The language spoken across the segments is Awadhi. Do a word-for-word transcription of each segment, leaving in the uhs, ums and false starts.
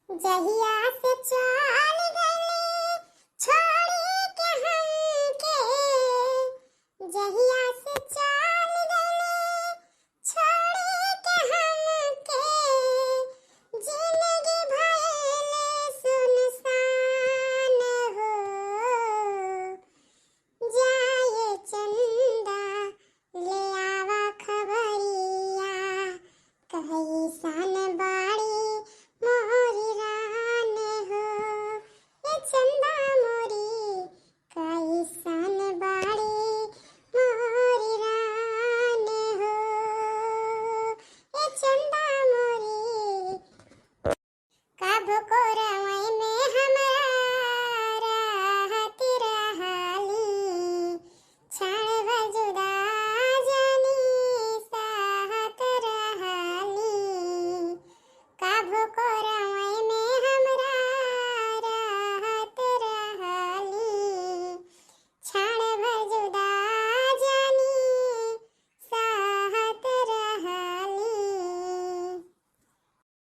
जहिया से चल गइले छोड़ी के हमके, जहिया से चल गइले छोड़ी के हमके, जिंदगी भइल सुनसान हो। जाए चंदा ले आवा खबरिया, कइसन बाड़ी मोरी रान हो। ए चंदा मोरी, कइसन बाड़ी मोरी रान हो। ए चंदा मोरी, कब कोरवै में हमरा रहत रहली, क्षण भर जुदा जानी सहत रहली। कब कोरवै में हमरा रहत रहली, क्षण भर जुदा जानी सहत रहली।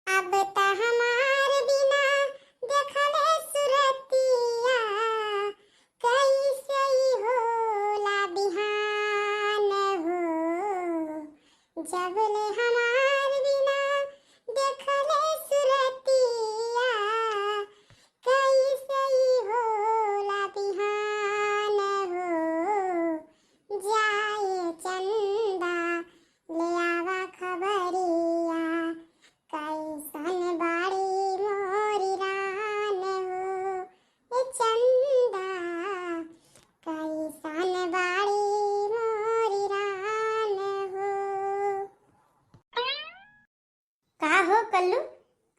अब त हमार बिना देखले सुरतिया, कइसे ई होला बिहान हो। जब ले हमार बिना देखले सुरतिया, कइसे ई होला बिहान हो। जाए चंदा ले आवा खबरिया, कइसन बाड़ी मोरी रान हो। ए चंदा, कइसन बाड़ी मोरी रान हो। का हो कल्लू,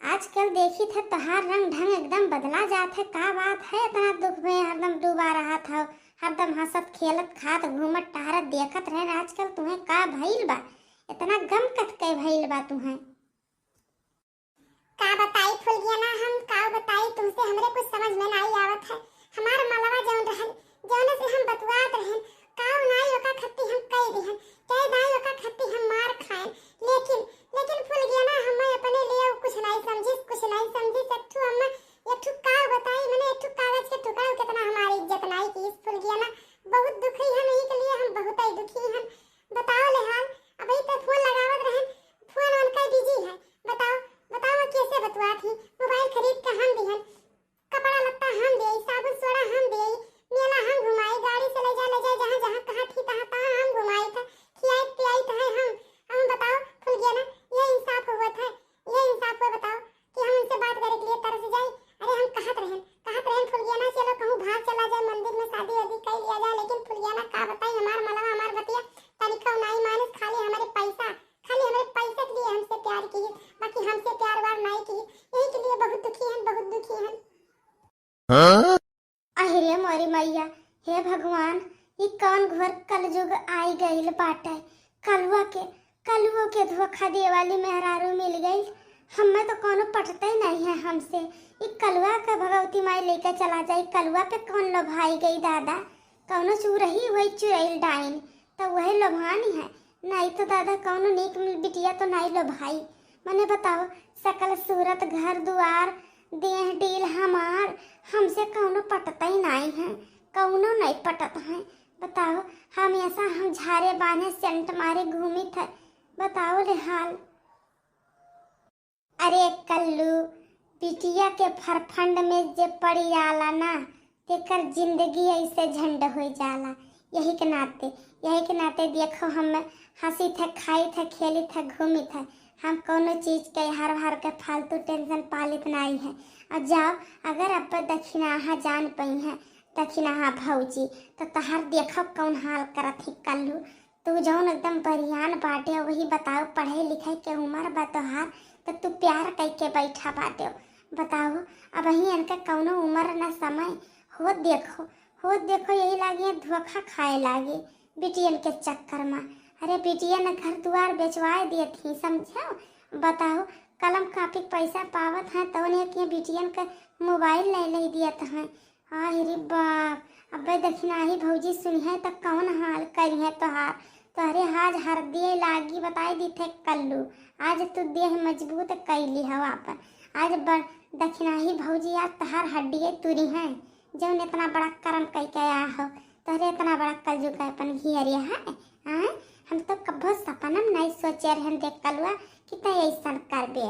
आजकल देखित है तोहार रंग ढंग एकदम बदला जात है, का बात है इतना दुख में हरदम डूबा रहत हो, हरदम हंसत खेलत खात घूमत टहरत देखत रहे, आजकल तुम्हें का भइल बा, इतना गम कत के भइल बा तुम्हें? का बताई फुलगियाना, हम का बताई तुमसे, हमरे कुछ समझ में नाई आवत है। हमार मलवा जौन रहन, जौने से हम बतुआत रहन, काउ नाई ओका खत्ती हम कई दिहन, कई दाई ओका खत्ती हम मार खाएन। लेकिन, लेकिन फुलगियाना हमें अपने लिए उ कुछ नाई समझिस, कुछ नाई समझिस। एक ठू अम्मा, एक ठू का बताई, मने एक ठू कागज के टुकड़ा उ कितना हमारी इज्जत नाई की। इस फुलगियाना बहुत दुखी हन, यही के लिए हम बहुत ही दुखी हन। बताओ ले हाल, अबही तो फोन लगावत रहन, फोन उनका बिजी है। बताओ, बताओ कैसे बतुआत ही, मोबाइल खरीद के हम दिहन, कपड़ा लत्ता हम देई, साबुन सोडा हम देई, मेला हम घुमाई, गाड़ी से ले जा, ले जा, जहाँ, जहाँ कहाँ थी, तहाँ, तहाँ हम घुमाई था, खियाई पियाई था हम। हम बताओ फुलगियाना, ये इंसाफ हुआ था? ये इंसाफ हुआ बताओ कि हम उनसे बात करे के लिए तरस जाई? अरे हम कहत रहन, कहत रहन फुलगियाना चलो कहूँ बाहर चला जाए, मंदिर में शादी वादी कर लिया जाए, लेकिन फुलगियाना का बताई हमार मलवा हमार बतिया, तनिको नाई मानिस, खाली हमारे पैसा, खाली हमरे पैसे के लिए हमसे प्यार की, बाकी हमसे प्यार वार नाई की। यही के लिए बहुत दुखी हन, बहुत दुखी हन। हाँ? अहि रे मोरी मैया, हे भगवान, ई कौन घोर कलयुग आई गइल बाटे। कलुआ के, कलुओ के धोखा दे वाली मेहरारू मिल गई। हमें तो कोनो पटते नहीं है हमसे। ई कलुआ के भगवती माई लेके चला जाई। कलुआ पे कौन लोभाई गई दादा? कौनो चुरही हुई चुरैल डाइन। त वही लोभानी है, नाई तो दादा कौनो नीक बिटिया तो नाई लोभाई। मने बताओ, सकल सूरत घर दुआर देह डील हमार, हमसे कौनो पटतई नाई है, कौनो नाई पटत है। बताओ, हमेशा हम झारे बांधे सेंट मारे घूमित है। बताओ ले हाल। अरे कल्लू, बिटिया के फरफंड में जे पड़ी जाला ना, तेकर जिंदगी ऐसे झंड हो जाला। यही के नाते, यही के नाते देखो, हम हंसी थे, खाई थे, खेली थे, घूमी थे। हम कोनो चीज के हर हर के फालतू टेंशन पालित नाई है। और जाओ, अगर अब दखिनाहा जान पई है, दखिनाहा भौजी, तो तहार देखो कौन हाल करत ही कल्लू। तू जौन एकदम बरियान बाटे, वही बताओ, पढ़े लिखे के उम्र बा तोहार, त तू प्यार कइके बैठा बाटे। बताओ, अबही इनका कौनो उम्र न समय। होत देखो, होत देखो, यही लागे धोखा खाए लागे बिटियन के चक्कर में। अरे बिटियन घर दुआर बेचवाए दियत ही, समझो। बताओ, कलम कापी के पैसा पावत हैं, तौने के बिटियन के मोबाइल ले ले दियत हैं। आहि रे बाप, अबे दखिनाही भौजी सुनिहे त कौन हाल करिहे तोहार। तोहरे आज हरदिये लागी, बताई दी थे कल्लू। आज तू देह मजबूत कैली हव आपन। आज बड़ दखिनाही भौजी, आज तहार हड्डिये तुरी हैं, जौन इतना बड़ा करम कइ के आया हो, तोहरे इतना बड़ा कलजुग का अपन घेरिया है। हाँ, हम तो कभो सपना में नहीं सोचे रहन देख कलुआ कि तै ऐसन करबे।